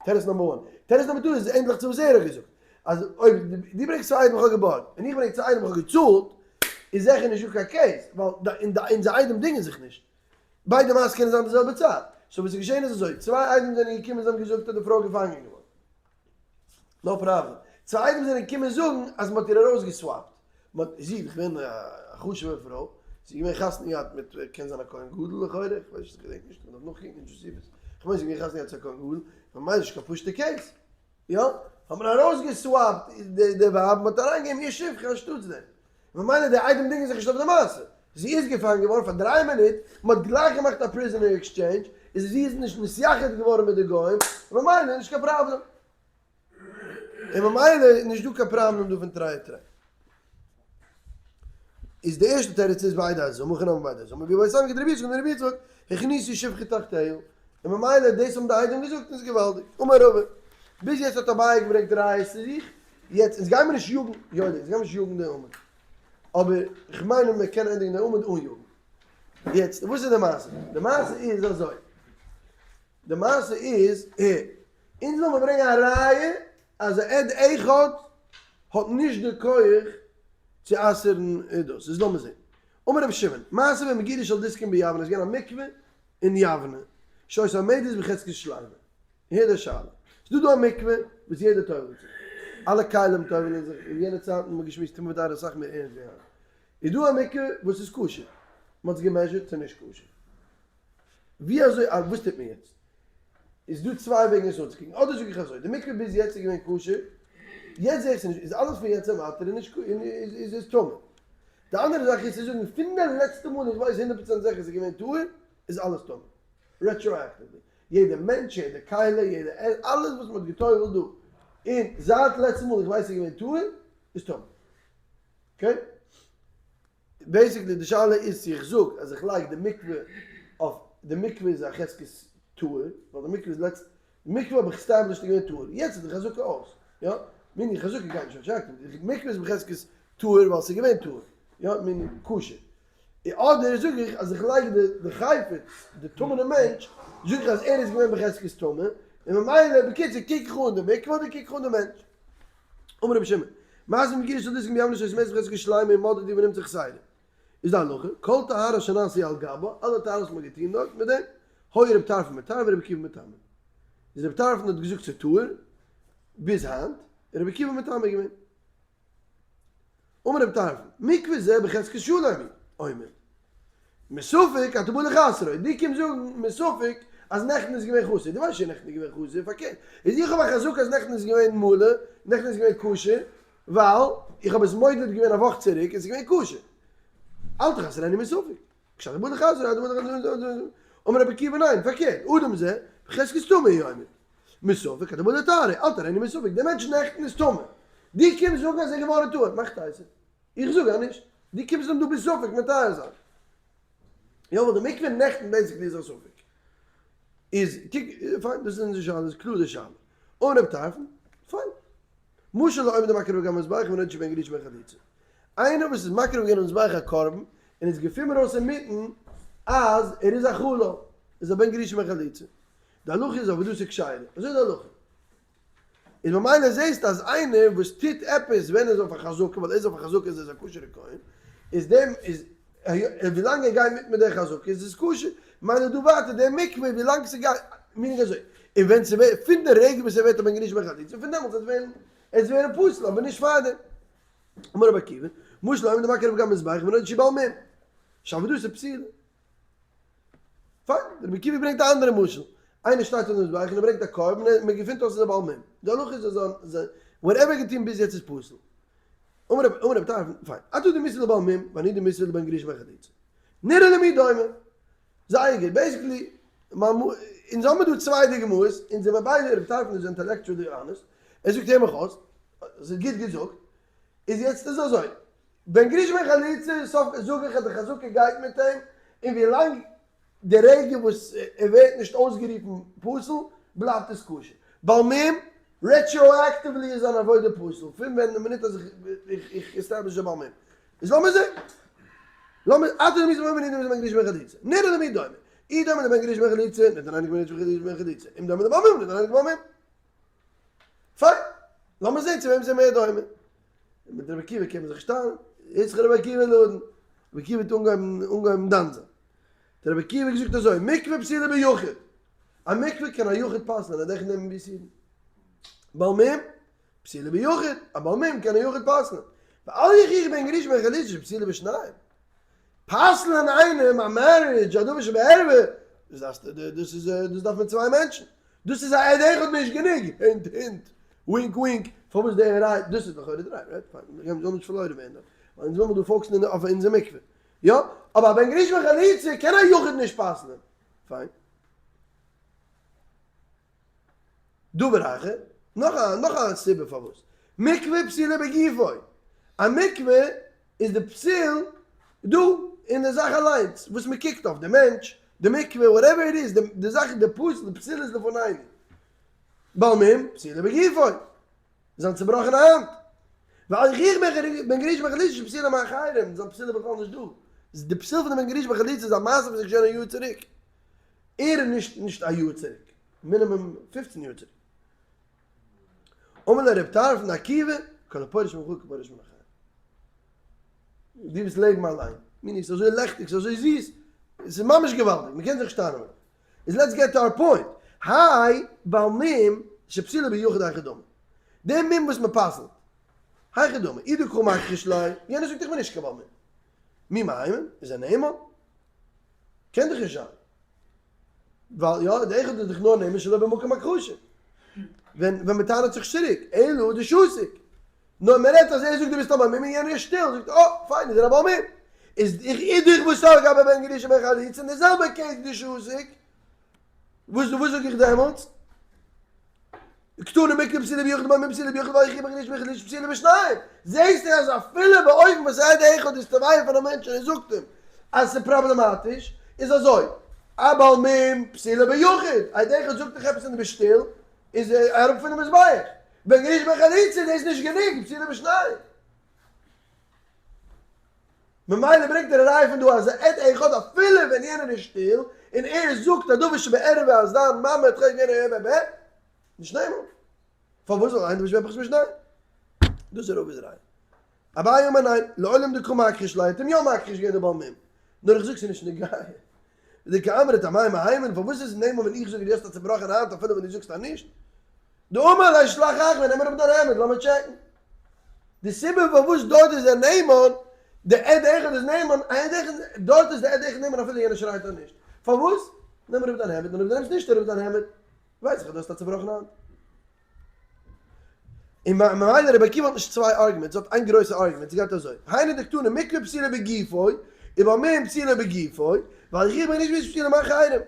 תירוץ number one. תירוץ number two איז ענדליך צו וואס ער האט געזאגט. אז אויב דו ברענגסט צוויי עדים איך האב געבארגט און איך ברענג צוויי עדים איך האב געצאלט איז זיכער נישט דא קיין case ווייל אונזער עדים דינגען זיך נישט. ביידע מעשות קענען זיין די זעלבע צייט. so וואס איז געשען איז אזוי, צוויי עדים זענען געקומען זיי האבן געזאגט אז די פרוי איז געפאנגען געווארן. no problem. צוויי עדים זענען געקומען זאגן אז מ'האט איר ארויסגע swap ט. מ'האט, זי איז געווען א חשוב'ע פרוי, זי איז געווען חתונה געהאט מיט, קען זיין א כהן גדול לכאורה, איך ווייס נישט, איך געדענק נישט, מ'דארף נאכקוקן אין דזשאסיפוס, איך מיין זי איז געווען חתונה געהאט צו א כהן גדול, ממילא נישט קיין פשוט'ע case. יא, האט מען ארויסגע swap ט די ווייב, מ'האט אריינגעגעבן איר שפחה אנשטאטס דעם. ממילא די עדים דינגען זיך נישט אויף די מעשה. זי איז געפאנגען געווארן פאר דריי מינוט, מען האט גלייך געמאכט א prisoner exchange, איז זי איז נישט נתייחד געווארן מיט די גוים, ממילא איז נישט קיין פראבלעם. און ממילא איז נישט דא קיין פראבלעם דא פון תרי ותרי. איז די ערשטע תירוץ איז בעדי הזמה, הכי נמי בעדי הזמה, ואיבעית אימא כדרבי יצחק אמר רבי יצחק, הכניסו שפחה תחתיה, און ממילא דאס האבן די עדים געזאגט און איז געוואלדיג. אמר רבא, ביז יעצט האט אביי געברענגט ראיות צו זיך, יעצט אונז גיימער נישט יאגן, יואלי, אונז גיימער נישט יאגן די עמוד, אבער כ'מיין אז מען קען ענדיגן די עמוד אן יאגן. יעצט וואס איז די מעשה? די מעשה איז אזוי, די מעשה איז, הער, אונז וויל מיר ברענגען א ראיה אז א עד אחד האט נישט די כח צו אסר'ן דאס, איז לאמיר זען. אמר רבי שמעון, מעשה במגירה של דיסקין ביבנה, איז געווען א מקווה אין יבנה, שהיתה עומדת בחזקת שלימה. הער די שאלה. ס'דא דא א מקווה וואס יעדער טובל'ט זיך. אלע כלים טובל'ען זיך, אין יענע צייטן האט מען געשמועסט טומאה וטהרה אסאך מער ערנסט ווי היינט. איז דא א מקווה וואס איז כשר. מ'האט עס גע measure ט ס'איז נישט כשר. ווי אזוי א וואס טוט מען יעצט? איז דא צוויי וועגן עס אנצוקוקן. אדער זאג איך אזוי, די מקווה ביז יעצט איז געווען כשר, יעצט זעה איך ס'איז נישט, איז אלעס פון יעצט און ווייטער איז נישט איז איז טמא. די אנדערע זאך איז צו זאגן פון די לעצטע מאל איך ווייס הונדערט פראצענט זיכער ס'איז געווען טהור, איז אלעס טמא. retroactively. יעדע מענטש, יעדע כלי, יעדע אלעס וואס מ'האט גע'טובל'ט דא, און זייט לעצטע מאל איך ווייס ס'איז געווען טהור, איז טמא. okay? basically די שאלה איז צו איך זאג אז איך לייג די מקווה אויף, די מקווה איז א חזקת טהור, ווייל די מקווה איז לעצט, די מקווה האב איך established איז געווען טהור, יעצט איז די חזקה אויס, יא? meaning חזקה גייט נישט retroactive, די מקווה איז בחזקת טהור ווייל ס'איז געווען טהור, יא? meaning כשר. אדער זאג איך אז איך לייג די חפץ, די טמא'נע מענטש, זאג איך אז ער איז געווען בחזקת טמא, און ממילא בקיצור קוק איך אן די מקווה אדער קוק איך אן די מענטש. אמר רבי שמעון, מעשה במגירה של דיסקין ביבנה שהיתה עומדת בחזקת שלימה ומדדו ונמצא חסרה. איז די הלכה, כל טהרה שנעשו על גבה, אלע טהרות וואס מ'האט געטון דארט מיט דעם, היה רבי טרפון מטהר ורבי עקיבא מטמא. איז רבי טרפון האט געזאגט ס'איז טהור, ביז היינט, און רבי עקיבא מטמא געווען. אמר רבי טרפון, מקווה זה בחזקת שלם הוא עומד. מספק אתה בא לחסרו, דו קומסט זאגן מספק אז נעכטן איז געווען חסר, דו ווייסט שוין נעכטן איז געווען חסר, פארקערט, איז איך האב א חזקה אז נעכטן איז געווען מלא, נעכטן איז געווען כשר, ווייל איך האב עס מודד געווען א וואך צוריק און ס'איז געווען כשר. אל תחסרנו מספק. כשאתה בא לחסרו, אתה בא לחסרו, אמר רבי עקיבא ניין, פארקערט, אדם זה בחזקת טמא הוא עומד. מספק אתה בא לטהרו, אל תראני מספק, דער מענטש נעכטן איז טמא, דו קומסט זאגן אז ער איז געווארן טהור, מאך טייסער, איך זאג אז נישט, דו קומסט אים דא בספק מטהר זיין. יא ווייל די מקווה נעכטן basically איז א ספק. איז קוק, פיין, דאס איז אונזער שאלה, דאס איז קלאר די שאלה. אמר רב טרפון, פיין. משל לעומד המקריב על גבי המזבח ונודע שבן גרושה ובן חלוצה. איינער וואס איז מקריב געווען אויפן מזבח א קרבן, און איז געפומען אויס אינמיטן אז ער איז א חלל, איז א בן גרושה ובן חלוצה. די הלכה איז אבער דאס איז כשרה, אזוי איז די הלכה. איז ממילא זעסטו אז איינער וואס טוט עפעס ווען ער איז אויף א חזקה, ווייל ער איז אויף א חזקה איז ער א כשר'ע כהן, איז דעם איז ווילאנג ער גייט מיט מיט די חזקה איז עס כשר, מיינט דא ווייטער די מקווה ווילאנג ס'גייט, meaning אזוי, און ווען ס'ווערט, פון די רגע וואס ער ווערט א בן גרושה בן חלוצה, פון דעמאלטס וועט ווערן, עס ווערן פסול, אבער נישט פארדעם. אמר רבי עקיבא, משל לעומד המקריב על גבי מזבח ונודע שהוא בעל מום, שעבודתו פסולה. פיין, רבי עקיבא ברענגט א אנדערע משל, איינער שטייט אויף די מזבח און ער ברענגט א קרבן און מען געפינט אויס אז ער איז א בעל מום, די הלכה איז אז whatever ער האט געטון ביז יעצט איז פסול. אמר רבי אמר רבי טרפון, פיין, אתה דמית לבעל מום ואני דמית לבן גרושה בן חלוצה. נראה למי דומה. זייער גוט, basically, אונז האמיר דא צוויי דוגמאות, אונז זעמיר ביידע, רבי טרפון איז intellectually honest, ער זאגט הער מיך אויס, ס'איז גוט געזאגט, איז יעצט איז אזוי, בן גרושה בן חלוצה, סוף זאג איך אז די חזקה גייט מיט אים, און ווי לאנג די רגע וואס ער ווערט נישט אויסגערופן פסול, בלייבט עס כשר. בעל מום, retroactively איז זיין עבודה פסול, פון ווען די מינוט אז איך establish די בעל מום. איז לאמיר זען. לאמיר, אתה דמית לבעל מום ואני דמית לבן גרושה בן חלוצה. נראה למי דומה. אי דומה לבן גרושה בן חלוצה, ניתן איינער בן גרושה בן חלוצה. אם דומה לבעל מום, ניתן איינער בעל מום. פיין. לאמיר זען צו וועם ס'איז מער דומה. מיט רבי עקיבא קען מען זיך שטארקן, יצחק רבי עקיבא לדון, רבי עקיבא האט אנגעהויבן אנגעהויבן דן זיין, האט רבי עקיבא געזאגט אזוי, מקווה פסולה ביחיד, א מקווה קען א יחיד פסל'ען א דעכער נעמען ווי סידן, בעל מום, פסולה ביחיד, א בעל מום קען א יחיד פסל'ען, ואל יוכיח בן גרושה בן חלוצה שפסולה בשניים, פסל'ען איינעם א marriage א דבר שבערווה, דאס דארפסטו דאס איז דאס דארף מען צוויי מענטשן, דאס איז א עד אחד נישט גענוג, hint hint, wink wink, פארוואס די ראיה, דאס איז לכאורה די ראיה, right? פיין, מיר זאלן נישט פארלוירן ווערן דא, ווייל אונז וויל מיר דא focus ן אויף אונזער מקווה, יא? אבער א בן גרושה בן חלוצה קען א יחיד נישט פסל'ען, פיין. דבר אחר, נאך א נאך א סיבה פארוואס מקווה פסולה בגופו, א מקווה איז די פסול דא אין די זאך אליינס וואס מען קוקט אויף, די מענטש, די מקווה, whatever it is, די זאך די פסול, די פסול איז לפנינו. בעל מום, פסולה בגופו, זיין צובראכענע האנט. ואל יוכיח בן גרושה בן חלוצה שפסולו מאחרים, זיין פסול איז בכלל נישט דא. די פסול פון די בן גרושה בן חלוצה איז א מעשה וואס איז געשען א יאר צוריק. ער איז נישט נישט א יאר צוריק, מינימום פופצן יאר צוריק. אמר לו ר' טרפון עקיבא, כל הפורש ממך כפורש מן החיים. דו וועסט לעבן אליין. מיני, ס'איז אזוי לעכטיג, ס'איז אזוי זיס, ס'איז ממש געוואלדיג, מ'קען זיך שטארבן. איז let's get to our point. האי בעל מום שפסולו ביחיד היכי דמי. די מום וואס מ'פסל'ט, היכי דמי, אי דקא מכחיש ליה, יענער זאגט איך בין נישט קיין בעל מום. מי מהימן? איז ער נאמן? קען דאך נישט זיין. ווייל יא, די אחד איז דאך נאר נאמן שלא במקום הכחשה. ווען ווען מ'טענה'ט זיך צוריק, אלא דשתיק. נאר מ'רעדט אז ער זאגט דו ביסט א בעל מום און יענער איז שטיל, זאגט ער אה, פיין איז ער א בעל מום. איז איך אידך וואס זאג אבער בן גרושה בן חלוצה אין די זעלבע case דשתיק. וואס וואס זאג איך דעמאלטס? קתני מקווה פסולה ביחיד בעל מום פסולה ביחיד ואל יוכיח בן גרושה בן חלוצה שפסולו בשניים. זעהסטו אז אפילו באופן וואס עד אחד איז תובע פון א מענטש און ער זאגט אים אז ס'איז פראבלעמאטיש, איז אזוי, א בעל מום פסולו ביחיד, עד אחד זאגט דיך עפעס און דו ביסט שטיל, איז ער אראפ פונעם מזבח. בן גרושה בן חלוצה דאס איז נישט גענוג, פסולו בשניים. ממילא ברענגט ער א ראיה פון דא אז עד אחד אפילו ווען יענער איז שטיל און ער זאגט א דבר שבערווה אז דיין מאמע האט חושד געווען ע ב ב נישט נאמן. פארוואס זאל איין דבר שבערווה פחות משניים? דאס איז רבא'ס ראיה. אביי אמר ניין, לעולם דקא מכחיש ליה האט אים יא מכחיש געווען די בעל מום. נאר איך זאג ס'איז נישט נוגע. דקאמרת אמאי מהימן פארוואס איז נאמן ווען איך זאג אז דו האסט א צובראכענע האנט אפילו ווען דו זאגסט אז נישט? דאמר ליה שלח אחוי נעם אראפ דיין העמד לאמיר טשעקן. די סיבה פארוואס דארט איז ער נאמן, די עד אחד איז נאמן, א עד אחד, דארט איז די עד אחד נאמן אפילו יענער שרייט אז נישט. פארוואס? נעם אראפ דיין העמד, און אויב דו נעמסט נישט אראפ דיין העמד, ווייס איך אז דו האסט א צובראכענע האנט. און ממילא רבי עקיבא האט נישט צוויי arguments, ער האט איין גרויסע argument, ס'גייט אזוי, היינו דקתני מקווה פסולה בגופו, ובעל מום פסולו בגופו, ואל יוכיח בן גרושה שפסולו מאחרים.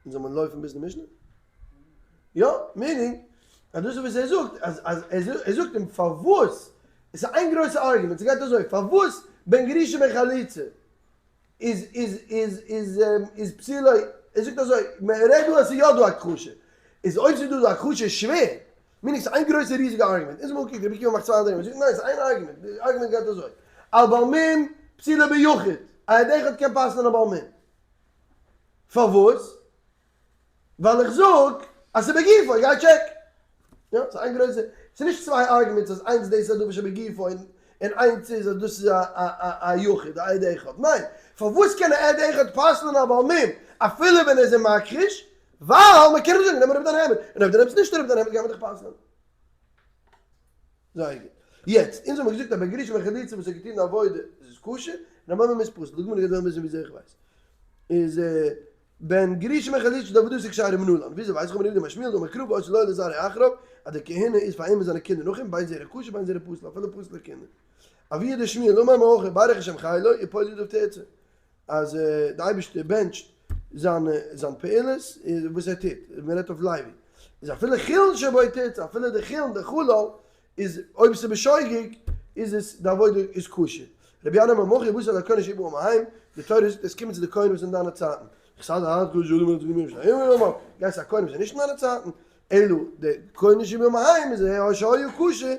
און זאל מען לויפן ביז די משנה? יא, meaning, אז דאס איז וואס ער זאגט, אז אז ער זאגט אים פארוואס, עס איז איין גרויסע argument, ס'גייט אזוי, פארוואס בן גרושה בן חלוצה איז איז איז איז איז פסולו, ער זאגט אזוי, מען רעדט דא אז ס'איז יא דא הכחשה, איז אויב ס'איז דא דא הכחשה איז שווער, meaning ס'איז איין גרויסע ריזיגע argument, אונז האבן אנגעקוקט רבי עקיבא מאכט צוויי אנדערע arguments, ניין ס'איז איין argument, די argument גייט אזוי, על בעל מום פסולו ביחיד, א עד אחד קען פסל'ען א בעל מום, פארוואס? ווייל איך זאג. אז ס'איז בגופו, גיי check. יא, ס'איז איין גרויסע, ס'איז נישט צוויי arguments אז איינס דאס איז א דבר שבגופו און און איינס איז אז דאס איז א א א יחיד, א עד אחד. ניין, פארוואס קען א עד אחד פסל'ן א בעל מום אפילו ווען ער איז אים מכחיש? ווייל מ'קען אים זאגן נעם אראפ דיין העמד, און אויב דו נעמסט נישט אראפ דיין העמד גייט מען דיך פסל'ן. זייער גוט. יעצט, אונז האבן געזאגט אז ביי גרושה וחליצה וואס האט געטון די עבודה איז עס כשר, און א בעל מום איז פסול. די גמרא גייט וועלן וויסן וויאזוי איך ווייס. איז בן גרושה בן חליצה דעבודתו כשרה מנלן. וויאזוי ווייס איך? אמר רב יהודה אמר שמואל דאמר קרא והיתה לו ולזרעו אחריו, אז די כהונה איז פאר אים און זיינע קינדער נאך אים, בין זרע כשר בין זרע פסול, אפילו פסול'ע קינדער. אבוה דשמואל אמר מהכא ברך השם חילו ופועל ידיו תרצה. אז די אייבערשטער בענטשט זיינע זיין פעולות וואס ער טוט, מען רעדט אויף לוי, איז אפילו חולין שבו תרצה, אפילו די חולין די חלל איז אויב עס איז בשוגג איז עס די עבודה איז כשר. רבי ינאי אמר מהכא ובאת אל הכהנים אשר בימים ההם, די תורה זאגט עס קומען צו די כהנים וואס אין דיינע צייטן, גייסט צו א כהן וואס איז נישט אין דיינע צייטן, אלא די כהנים שבימים ההם איז שהיה כשר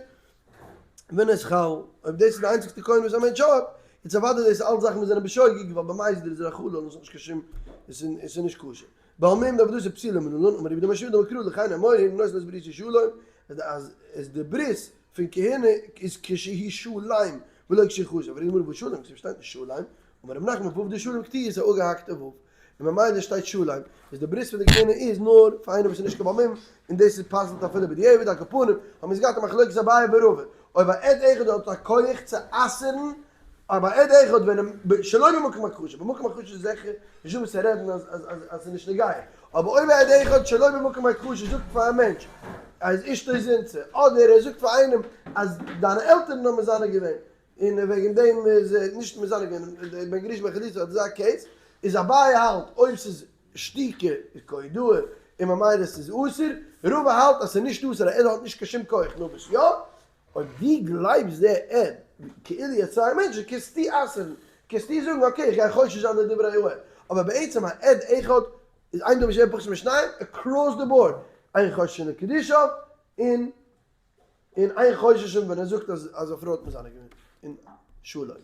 ווען עס חל, אויב דאס איז די איינציגסטע כהן וואס א מענטש האט, איז אוודאי דאס אלץ זאכן וואס זענען בשוגג, ווייל במזיד איז ער א חלל און עס האט נישט קיין שום, עס איז נישט כשר. בעל מום דעבודתו פסולה מנלן, אמר רב יהודה אמר שמואל דאמר קרא לכן אמור הנני נותן לו את בריתי שלום, אז אז די ברית פון כהונה איז כשהוא שלם ולא כשהוא חסר, פרעגט די גמרא והא שלום, כתיב שטייט נישט שלם, אמר רב נחמן ו' דשלום קטיעה איז א אפגעהאקטע ו', און ממילא שטייט שלם, איז די ברית פון די כהונה איז נאר פאר איינער וואס איז נישט קיין בעל מום, און דאס איז פסל'ט אפילו בדיעבד, על כל פנים האבן מיר געהאט א מחלוקת אביי ורבא, אויב א עד אחד האט א כח צו אסר'ן, אויב א עד אחד ווען שלא במקום הכחשה, במקום הכחשה איז זיכער נישט דא וואס צו רעדן אז אז אז ס'איז נישט נוגע, אבער אויב א עד אחד שלא במקום הכחשה זאגט פאר א מענטש אז אשתו זינתה, אדער ער זאגט פאר איינעם אז דיינע עלטערן האבן מזנה געווען, און וועגן דעם איז ער נישט מזנה געווען, בן גרושה בן חליצה האט אזא case, איז אביי האלט אויב ס'איז שתיקה איז כהודאה און ממילא ס'איז אסור, רבא האלט אז ס'איז נישט אסור א עד האט נישט קיין שום כח נאר וואס יא, אויב דו גלייבסט די עד כאילו ער צוויי מענטשן קענסטו אסר'ן, קענסטו זאגן okay איך גיי חושש זיין די דברי העד, אבער בעצם א עד אחד איז אין דבר שאין פחות משניים across the board, אין חוששין לקידושיו און און אין חוששין ווען ער זאגט אז אז א פרוי האט מזנה געווען און שלום.